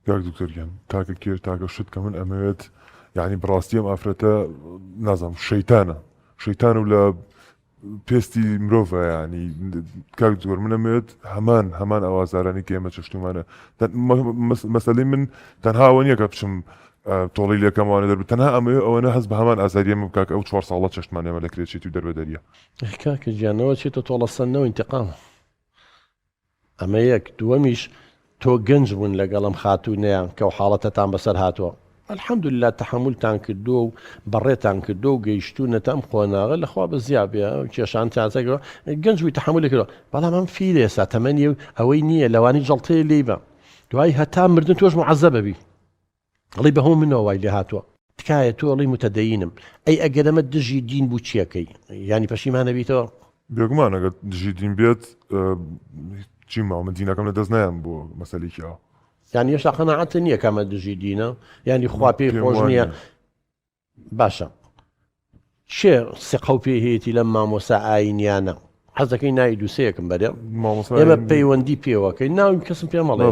کاک دکتۆر گیان تاکە کێر تاکە شت کە من ئەمەوێت یعنی بەڕاستی ئەم ئافرەتە نازانم شەیتانە شەیتان و لە پێستی مرۆڤە ینی کاک دکتۆر من ئەمەوێت هەمان هەمان ئاوازارانی کە ئێمە چەشتومانە مەسەلەی من تەنها ئەوە نییە کە بچم تۆڵی لەکەموانە دەر تەنها ئەمەوێ ئەوەنە هەست بە هەمان ئازاریە من بکات ئەو چوار ساڵە چەشتمان ئێمە لە کرێچێتی و دەربەدەریە کاکە گیانەوە چێتە تۆڵە سەندنەوە ئینتقام ئەمە یەک، دووەمیش تۆ گەنج بوون لەگەڵ ئەم خاتوونەیان کە ئەو حاڵەتەتان بەسەر هاتووە، الحمدللە تەحەمولتان کردووە و بەڕێتان کردووە و گەیشتوونەتە ئەم قۆناغە لە خوا بەزیا بێ ئەو کێشانە چارەسەر کردووە، گەنج بووی تەحەمولی کردووە، بەڵام ئەم فیلە ئێستا تەمەنی ئەوەی نییە لەوانی جەڵتەیە لێی بە دوای هەتا مردن تۆش معەزەب ئەبی. ئەڵێی بەهۆ منەوە وای لێ هاتووە. تکایە تۆ ئەڵێی متدەینم ئەی ئەگەر ئەمە دژی دین بوو چیەکەی یانی پەشیمان ئەبیتەوە؟ بێگومان ئەگەر دژی دین بێت چیم ماوە من دینەکەم لە دەست نایەم بۆ مەسەلێکی ئاوا. یانی هێشتا قەناعەتت نییە کە ئەمە دژی دینە یانی خوا پێی خۆش نییە؟ باشە کێ سقە و پێی هەیەتی لەم مامۆستا ئاینیانە حەزەکەی ناوی دووسەیەکم بەرێ ئێمە پەیوەندی پێوەکەی ناوی کەسم پێ مەڵێ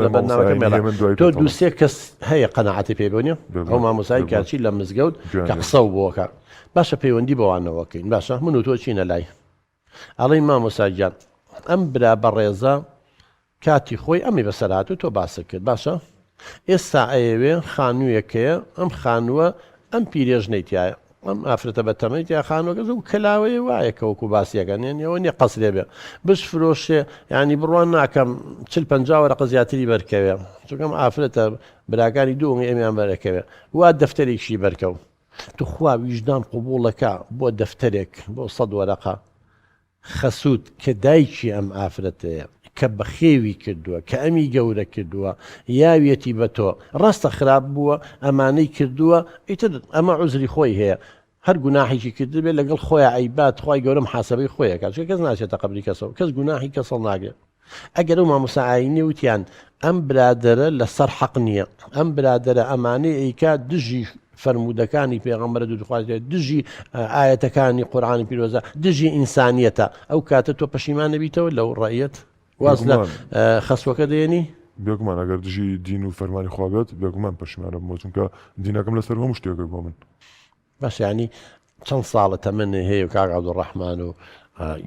لە بەرنامەکە مێڵە تۆ دووسێ کەس هەیە قەنەعەتی پێ بۆ نیە ئەو مامۆسای کاچی لە مزگەوت کە قسە و بۆکە باشە پەیوەندی بەوانەوەکەین باشە من و تۆ چینە لای ئەڵێین مامۆستا گیان ئەم برا بەڕێزە کاتی خۆی ئەمی بەسەر هات و تۆ باست کرد باشە ئێستا ئەیەوێ خانوویەکەیە ئەم خانووە ئەم پیرێژنەی تایە ئەم ئافرەتە بە تەمەی تیا خانووەکە زۆر کەلاوەیە وایە کە وەکو باسیەکەن یعنی ئەوە نییە قەسرێ بێ بشفرۆشێ ینی بڕوان ناکەم چل پ وەرەقە زیاتری بەرکەوێ چونکەم ئافرەتە براکانی دوو ئەمیان بەرەکەوێ وا دەفتەرێکشی بەرکەو توخوا ویژدان قبوڵەکا بۆ دەفتەرێک بۆ سەد وەرەقە خەسوت کە دایکی ئەم ئافرەتەیە کە بەخێوی کردووە کە ئەمی گەورە کردووە یاویەتی بە تۆ ڕاستە خراپ بووە ئەمانەی کردووە ئیتر ئەمە عوزری خۆی هەیە هەر گوناحێکی کردبێت لەگەڵ خۆیا ئەیبات خوای گەورە محاسەبەی خۆی ئەکات چونکە کەس ناچێتە قەبری کەسەوە کەس گوناحی کەس هەڵناگرێت ئەگەر ئەو مامۆستا ئاینیە وتیان ئەم برادەرە لەسەر حەق نییە ئەم برادەرە ئەمانەی ئەیکا دژی فەرموودەکانی پێغەمبەرە دوودخواز دژی ئاەتەکانی قورآانی پیرۆزە دژی ئینسانیەتە ئەو کاتە تۆ پەشیمان نەبیتەوە لەو ڕەیەت واز لە خەسوەکە دێنی؟ بێگومان ئەگەر دژی دین و فەرمانی خوا بێت بێگومان پەشیمانە بمەوە چونکە دینەکەم لەسەر هەموو شتێکە بۆ من. باشە یانی چەند ساڵە تەمەنی هەیە و کاک عەبدولڕەحمان و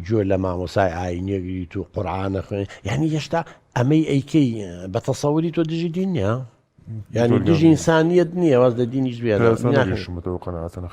گوێ لە مامۆسای ئاینیە گریت و قورعانە خوێن یعنی هێشتا ئەمەی ئەیکەی بە تەسەوری تۆ دژی دین نییە یعنی دژی ئینسانیەت نییە واز لە دینیش بێنە قەناعەتە.